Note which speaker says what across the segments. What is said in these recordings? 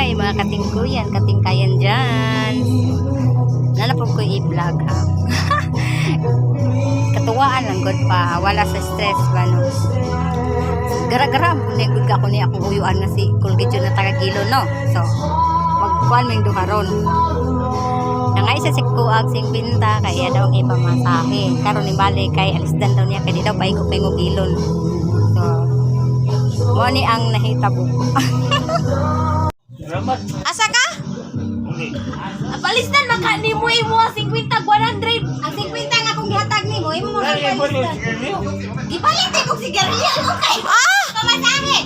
Speaker 1: Hi, mga katingkuyan, katingkayan dyan. Nalapog ko i-vlog ha. Katuwaan lang gud pa, wala sa stress ba no. Gara-gara mo na gud ka ko ni akong uyuan nga si Colgate yun na taga-gilo no. So, magkuan mo yung duha ron. Nangay sa sikuag sing pinta kaya daw ang ipamasahe. Karon ni bale kay alisdan daw niya kay di daw paigo paigo gilon. So, mo ni ang nahitabo.
Speaker 2: Asa ka?
Speaker 3: Palisdan maka nimo imo ang 50 100.
Speaker 1: Ang 50 nga akong gihatag nimo, imo mo kang palisdan. Gipalit ko sigarilyo okay.
Speaker 2: Ah!
Speaker 1: Pamasahe.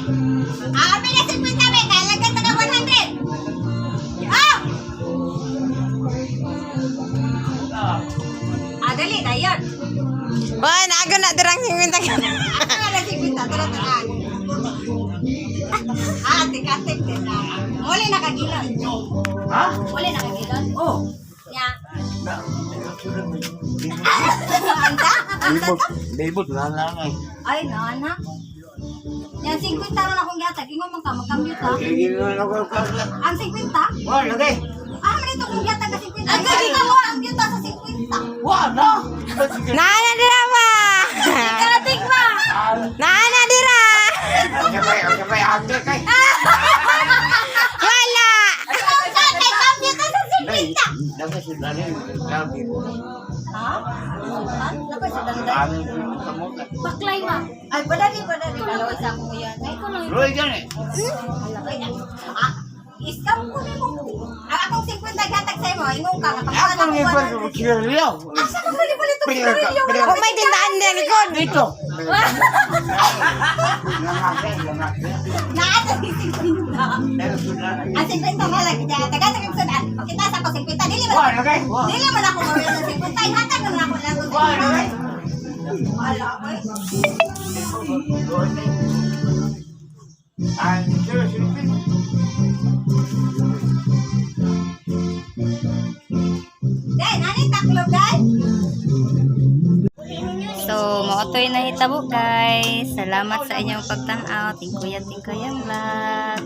Speaker 1: Ah, abi na 50 be, kay lagyan taga 100. Ah! Ah, dali dayon.
Speaker 2: Ba, naago na dirang 50 ka.
Speaker 1: Asa nga na 50 tara tara. Ah, tika-tik din na. Muli nakagilon.
Speaker 4: Ha?
Speaker 1: Muli nakagilon.
Speaker 4: Oh.
Speaker 1: Nya. Anta? Anta
Speaker 4: Libot, libot na lang eh.
Speaker 1: Ay, nana. Yan, 50 ron akong gihatag. Ingon man ka, magkambyo ta. Ang 50?
Speaker 4: Wala lagi.
Speaker 1: Ah, man ito kong gihatag na 50. Ang gagi mo, ang gyud sa 50.
Speaker 4: Wala.
Speaker 2: Naana dira ba?
Speaker 1: Katik ba?
Speaker 2: Naana dira.
Speaker 4: Sabay, ate kay.
Speaker 2: Wala.
Speaker 1: Sa kay kambyo ta sa 50.
Speaker 4: Dapat sila rin. Sabi ko.
Speaker 1: Ha? Ha? Napay sa dandan.
Speaker 4: Ano yung kamutan?
Speaker 3: Baklay ma.
Speaker 1: Ay, padali, padali. Kalaw sa akong uyan. Ay, ko lang.
Speaker 4: Roy gani.
Speaker 1: Ay, ah, iskam ko nimo. Ang akong 50 gihatag sa imo, ingon ka nga
Speaker 4: Ako
Speaker 1: kakuha na
Speaker 4: ni
Speaker 1: ko
Speaker 4: pa
Speaker 1: 100.
Speaker 4: sigarilyo.
Speaker 1: Asa ka man ipalit og sigarilyo?
Speaker 2: Kung may tindahan dira likod.
Speaker 4: Dito.
Speaker 1: Naa sa 50. Ang 50 nga lang gihatag sa kang sudan. Pakita sa ko 50 dili man.
Speaker 4: Wala lagi.
Speaker 1: Dili man ako mawala sa 50. Ihatag naman ako lang kung
Speaker 4: Wala lagi.
Speaker 1: Wala oy.
Speaker 4: Ang sila silipin.
Speaker 1: Day, nani taklob day? So, mao to'y nahitabo guys. Salamat sa inyong pagtan-aw. Tingkuyan, tingkuyan vlog.